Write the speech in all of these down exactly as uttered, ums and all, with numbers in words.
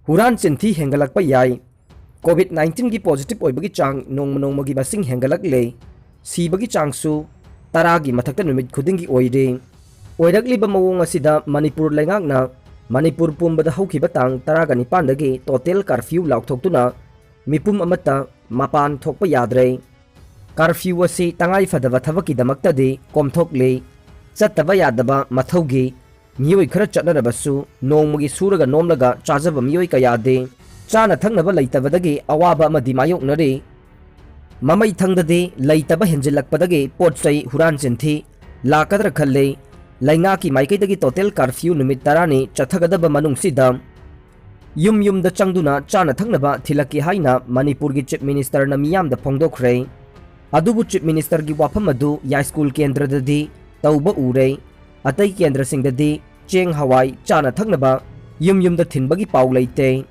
ꯍꯨꯔꯥꯟ ꯆꯤꯟꯊꯤ ꯍꯦꯟꯒꯠꯂꯛꯄ ꯌꯥꯏ꯫ ꯀꯣꯚꯤꯗ ꯅꯥꯏꯟꯇꯤꯟꯒꯤ ꯄꯣꯖꯤꯇꯤꯚ ꯑꯣꯏꯕꯒꯤ ꯆꯥꯡ ꯅꯣꯡꯃ ꯅꯣꯡꯃꯒꯤ ꯃꯁꯤꯡ ꯍꯦꯟꯒꯠꯂꯛꯂꯦ꯫ ꯁꯤꯕꯒꯤ ꯆꯥꯡꯁꯨ ꯇꯔꯥꯒꯤ ꯃꯊꯛꯇ ꯅꯨꯃꯤꯠ ꯈꯨꯗꯤꯡꯒꯤ ꯑꯣꯏꯔꯦ꯫ ꯑꯣꯏꯔꯛꯂꯤꯕ ꯃꯑꯣꯡ ꯑꯁꯤꯗ ꯃꯅꯤꯄꯨꯔ ꯂꯩꯉꯥꯛꯅ ꯃꯅꯤꯄꯨꯔ ꯄꯨꯝꯕꯗ ꯍꯧꯈꯤꯕ ꯇꯥꯡ ꯇꯔꯥꯒ ꯅꯤꯄꯥꯟꯗꯒꯤ ꯇꯣꯇꯦꯜ ꯀꯥꯔꯐ꯭ꯌꯨ ꯂꯥꯎꯊꯣꯛꯇꯨꯅ ꯃꯤꯄꯨꯝ ꯑꯃꯠꯇ ꯃꯄꯥꯟ ꯊꯣꯛꯄ ꯌꯥꯗ꯭ꯔꯦ꯫ ꯀꯥꯔꯐ꯭ꯌꯨ ꯑꯁꯤ ꯇꯉꯥꯏ ꯐꯗꯕ ꯊꯕꯛꯀꯤꯗꯃꯛꯇꯗꯤ ꯀꯣꯝꯊꯣꯛꯂꯤ꯫ ꯆꯠꯇꯕ ꯌꯥꯗꯕ ꯃꯊꯧꯒꯤ ꯃꯤꯑꯣꯏ ꯈꯔ ꯆꯠꯅꯔꯕꯁꯨ ꯅꯣꯡꯃꯒꯤ ꯁꯨꯔꯒ ꯅꯣꯝꯂꯒ ꯆꯥꯖꯕ ꯃꯤꯑꯣꯏ ꯀꯌꯥꯗꯤ ꯆꯥꯅ ꯊꯛꯅꯕ ꯂꯩꯇꯕꯗꯒꯤ ꯑꯋꯥꯕ ꯑꯃꯗꯤ ꯃꯥꯌꯣꯛꯅꯔꯤ꯫ ꯃꯃꯩ ꯊꯪꯗꯗꯤ ꯂꯩꯇꯕ ꯍꯦꯟꯖꯤꯜꯂꯛꯄꯗꯒꯤ ꯄꯣꯠ ꯆꯩ ꯍꯨꯔꯥꯟ ꯆꯤꯟꯊꯤ ꯂꯥꯛꯀꯗ꯭ꯔꯥ ꯈꯜꯂꯤ꯫ ꯂꯩꯉꯥꯛꯀꯤ ꯃꯥꯏꯀꯩꯗꯒꯤ ꯇꯣꯇꯦꯜ ꯀꯥꯔꯐ꯭ꯌꯨ ꯅꯨꯃꯤꯠ ꯇꯔꯥꯅꯤ ꯆꯠꯊꯒꯗꯕ ꯃꯅꯨꯡꯁꯤꯗ ꯌꯨꯝ ꯌꯨꯝꯗ ꯆꯪꯗꯨꯅ ꯆꯥꯅ ꯊꯛꯅꯕ ꯊꯤꯜꯂꯛꯀꯦ ꯍꯥꯏꯅ ꯃꯅꯤꯄꯨꯔꯒꯤ ꯆꯤꯐ ꯃꯤꯅꯤꯁꯇꯔꯅ ꯃꯤꯌꯥꯝꯗ ꯐꯣꯡꯗꯣꯛꯈ꯭ꯔꯦ꯫ ꯑꯗꯨꯕꯨ ꯆꯤꯐ ꯃꯤꯅꯤꯁꯇꯔꯒꯤ ꯋꯥꯐꯝ ꯑꯗꯨ ꯌꯥꯏꯁ꯭ꯀꯨꯜ ꯀꯦꯟꯗ꯭ꯔꯗꯗꯤ ꯇꯧꯕ ꯎꯔꯦ꯫ ꯑꯇꯩ ꯀꯦꯟꯗ꯭ꯔꯁꯤꯡꯗꯗꯤ ꯆꯦꯡ ꯍꯋꯥꯏ ꯆꯥꯅ ꯊꯛꯅꯕ ꯌꯨꯝ ꯌꯨꯝꯗ ꯊꯤꯟꯕꯒꯤ ꯄꯥꯎ ꯂꯩꯇꯦ꯫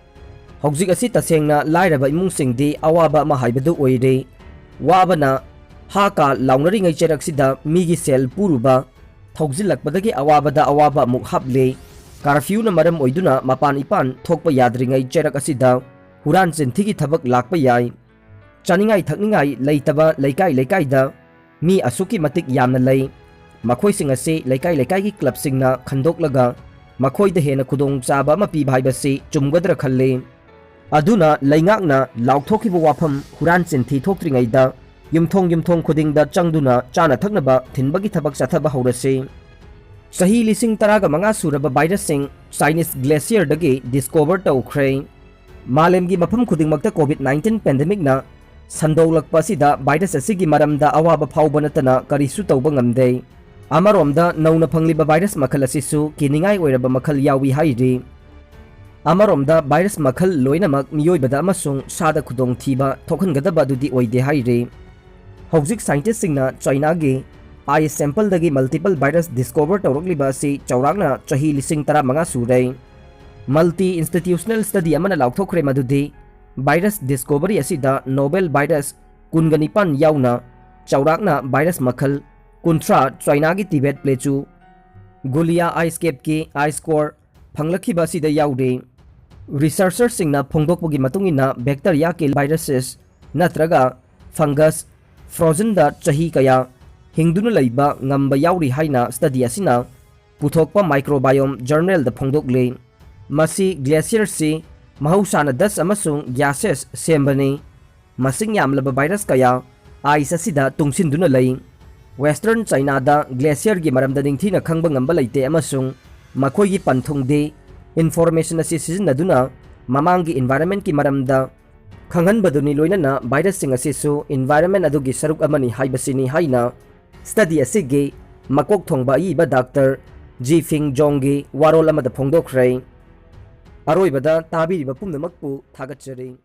ꯍꯧꯖꯤꯛ ꯑꯁꯤ ꯇꯁꯦꯡꯅ ꯂꯥꯏꯔꯕ ꯏꯃꯨꯡꯁꯤꯡꯗꯤ ꯑꯋꯥꯕ ꯑꯃ ꯍꯥꯏꯕꯗꯨ ꯑꯣꯏꯔꯦ꯫ ꯋꯥꯕꯅ ꯍꯥ ꯀꯥ ꯂꯥꯎꯅꯔꯤꯉꯩ ꯆꯩꯔꯛꯁꯤꯗ ꯃꯤꯒꯤ ꯁꯦꯜ ꯄꯨꯔꯨꯕ ꯊꯧꯖꯤꯜꯂꯛꯄꯗꯒꯤ ꯑꯋꯥꯕꯗ ꯑꯋꯥꯕ ꯑꯃꯨꯛ ꯍꯥꯞꯂꯦ꯫ ꯀꯥꯔꯐ꯭ꯌꯨꯅ ꯃꯔꯝ ꯑꯣꯏꯗꯨꯅ ꯃꯄꯥꯟ ꯏꯄꯥꯟ ꯊꯣꯛꯄ ꯌꯥꯗ꯭ꯔꯤꯉꯩ ꯆꯩꯔꯛ ꯑꯁꯤꯗ ꯍꯨꯔꯥꯟ ꯆꯤꯟꯊꯤꯒꯤ ꯊꯕꯛ ꯂꯥꯛꯄ ꯌꯥꯏ꯫ ꯆꯥꯅꯤꯡꯉꯥꯏ ꯊꯛꯅꯤꯡꯉꯥꯏ ꯂꯩꯇꯕ ꯂꯩꯀꯥꯏ ꯂꯩꯀꯥꯏꯗ ꯃꯤ ꯑꯁꯨꯛꯀꯤ ꯃꯇꯤꯛ ꯌꯥꯝꯅ ꯂꯩ꯫ ꯃꯈꯣꯏꯁꯤꯡ ꯑꯁꯤ ꯂꯩꯀꯥꯏ ꯂꯩꯀꯥꯏꯒꯤ ꯀ꯭ꯂꯕꯁꯤꯡꯅ ꯈꯟꯗꯣꯛꯂꯒ ꯃꯈꯣꯏꯗ ꯍꯦꯟꯅ ꯈꯨꯗꯣꯡꯆꯥꯕ ꯑꯃ ꯄꯤꯕ ꯍꯥꯏꯕꯁꯤ ꯆꯨꯝꯒꯗ꯭ꯔꯥ ꯈꯜꯂꯤ꯫ ꯑꯗꯨꯅ ꯂꯩꯉꯥꯛꯅ ꯂꯥꯎꯊꯣꯛꯈꯤꯕ ꯋꯥꯐꯝ ꯍꯨꯔꯥꯟ ꯆꯤꯟꯊꯤ ꯊꯣꯛꯇ꯭ꯔꯤꯉꯩꯗ ꯌꯨꯝꯊꯣꯡ ꯌꯨꯝꯊꯣꯡ ꯈꯨꯗꯤꯡꯗ ꯆꯪꯗꯨꯅ ꯆꯥꯅ ꯊꯛꯅꯕ ꯊꯤꯟꯕꯒꯤ ꯊꯕꯛ ꯆꯠꯊꯕ ꯍꯧꯔꯁꯤ꯫ ꯆꯍꯤ ꯂꯤꯁꯤꯡ ꯇꯔꯥꯒ ꯃꯉꯥ ꯁꯨꯔꯕ ꯚꯥꯏꯔꯁꯁꯤꯡ ꯆꯥꯏꯅꯤꯁ ꯒ꯭ꯂꯦꯁꯤꯌꯔꯗꯒꯤ ꯗꯤꯁꯀꯣꯚꯔ ꯇꯧꯈ꯭ꯔꯦ꯫ ꯃꯥꯂꯦꯝꯒꯤ ꯃꯐꯝ ꯈꯨꯗꯤꯡꯃꯛꯇ ꯀꯣꯚꯤꯗ ꯅꯥꯏꯟꯇꯤꯟ ꯄꯦꯟꯗꯦꯃꯤꯛꯅ ꯁꯟꯗꯣꯛꯂꯛꯄ ꯑꯁꯤꯗ ꯚꯥꯏꯔꯁ ꯑꯁꯤꯒꯤ ꯃꯔꯝꯗ ꯑꯋꯥꯕ ꯐꯥꯎꯕ ꯅꯠꯇꯅ ꯀꯔꯤꯁꯨ ꯇꯧꯕ ꯉꯝꯗꯦ꯫ ꯑꯃꯔꯣꯝꯗ ꯅꯧꯅ ꯐꯪꯂꯤꯕ ꯚꯥꯏꯔꯁ ꯃꯈꯜ ꯑꯁꯤꯁꯨ ꯀꯤꯅꯤꯡꯉꯥꯏ ꯑꯣꯏꯔꯕ ꯃꯈꯜ ꯌꯥꯎꯏ ꯍꯥꯏꯔꯤ꯫ ꯑꯃꯔꯣꯝꯗ ꯚꯥꯏꯔꯁ ꯃꯈꯜ ꯂꯣꯏꯅꯃꯛ ꯃꯤꯑꯣꯏꯕꯗ ꯑꯃꯁꯨꯡ ꯁꯥꯗ ꯈꯨꯗꯣꯡꯊꯤꯕ ꯊꯣꯛꯍꯟꯒꯗꯕ ꯑꯗꯨꯗꯤ ꯑꯣꯏꯗꯦ ꯍꯥꯏꯔꯤ꯫ ꯍꯧꯖꯤꯛ ꯁꯥꯏꯟꯇꯤꯁꯁꯤꯡꯅ ꯆꯥꯏꯅꯥꯒꯤ ꯑꯥꯏ ꯁꯦꯝꯄꯜꯗꯒꯤ ꯃꯜꯇꯤꯄꯜ ꯚꯥꯏꯔꯁ ꯗꯤꯁꯀꯣꯚꯔ ꯇꯧꯔꯛꯂꯤꯕ ꯑꯁꯤ ꯆꯥꯎꯔꯥꯛꯅ ꯆꯍꯤ ꯂꯤꯁꯤꯡ ꯇꯔꯥꯃꯉꯥ ꯁꯨꯔꯦ꯫ ꯃꯜꯇꯤ ꯏꯟꯁꯇꯤꯇ꯭ꯌꯨꯁꯅꯦꯜ ꯁ꯭ꯇꯗꯤ ꯑꯃꯅ ꯂꯥꯎꯊꯣꯛꯈ꯭ꯔꯦ ꯃꯗꯨꯗꯤ ꯚꯥꯏꯔꯁ ꯗꯤꯁꯀꯣꯚꯔꯤ ꯑꯁꯤꯗ ꯅꯣꯕꯦꯜ ꯚꯥꯏꯔꯁ ꯀꯨꯟꯒ ꯅꯤꯄꯥꯟ ꯌꯥꯎꯅ ꯆꯥꯎꯔꯥꯛꯅ ꯚꯥꯏꯔꯁ ꯃꯈꯜ ꯀꯨꯟꯊ꯭ꯔꯥ ꯆꯥꯏꯅꯥꯒꯤ ꯇꯤꯕꯦꯠ ꯄ꯭ꯂꯦꯆꯨ ꯒꯨꯂꯤꯌꯥ ꯑꯥꯏꯁꯀꯦꯞꯀꯤ ꯑꯥꯏꯁꯀꯣꯔ ꯐꯪꯂꯛꯈꯤꯕ ꯑꯁꯤꯗ ꯌꯥꯎꯔꯤ꯫ Researcherꯁꯤꯡꯅ ꯐꯣꯡꯗꯣꯛꯄꯒꯤ ꯃꯇꯨꯡ ꯏꯟꯅ, bacteriaꯒꯤ viruses ꯅꯠꯇ꯭ꯔꯒ fungus frozenꯗ ꯆꯍꯤ ꯀꯌꯥ ꯍꯤꯡꯗꯨꯅ ꯂꯩꯕ ꯉꯝꯕ ꯌꯥꯎꯔꯤ ꯍꯥꯏꯅ study ꯑꯁꯤꯅ ꯄꯨꯊꯣꯛꯄ Microbiome Journalꯗ ꯐꯣꯡꯗꯣꯛꯂꯤ꯫ ꯃꯁꯤ glacierꯁꯤ ꯃꯍꯧꯁꯥꯅ dust ꯑꯃꯁꯨꯡ gases ꯁꯦꯝꯕꯅꯤ꯫ ꯃꯁꯤꯡ ꯌꯥꯝꯂꯕ virus ꯀꯌꯥ ice ꯑꯁꯤꯗ ꯇꯨꯡꯁꯤꯟꯗꯨꯅ ꯂꯩ꯫ Western Chinaꯗ glacierꯒꯤ ꯃꯔꯝꯗ ꯅꯤꯡꯊꯤꯅ ꯈꯪꯕ ꯉꯝꯕ ꯂꯩꯇꯦ ꯑꯃꯁꯨꯡ ꯃꯈꯣꯏꯒꯤ ꯄꯟꯊꯨꯡꯗꯤ information ꯑꯁꯤ ꯁꯤꯖꯤꯟꯅꯗꯨꯅ ꯃꯃꯥꯡꯒꯤ environmentꯀꯤ ꯃꯔꯝꯗ ꯈꯪꯍꯟꯕꯗꯨꯅꯤ, ꯂꯣꯏꯅꯅ virusꯁꯤꯡ ꯑꯁꯤꯁꯨ environment ꯑꯗꯨꯒꯤ ꯁꯔꯨꯛ ꯑꯃꯅꯤ ꯍꯥꯏꯕꯁꯤꯅꯤ ꯍꯥꯏꯅ study ꯑꯁꯤꯒꯤ ꯃꯀꯣꯛ ꯊꯣꯡꯕ ꯑꯏꯕ Doctor Zhifeng Zhongꯒꯤ ꯋꯥꯔꯣꯜ ꯑꯃꯗ ꯐꯣꯡꯗꯣꯛꯈ꯭ꯔꯦ꯫ ꯑꯔꯣꯏꯕꯗ ꯇꯥꯕꯤꯔꯤꯕ ꯄꯨꯝꯅꯃꯛꯄꯨ ꯊꯥꯒꯠꯆꯔꯤ꯫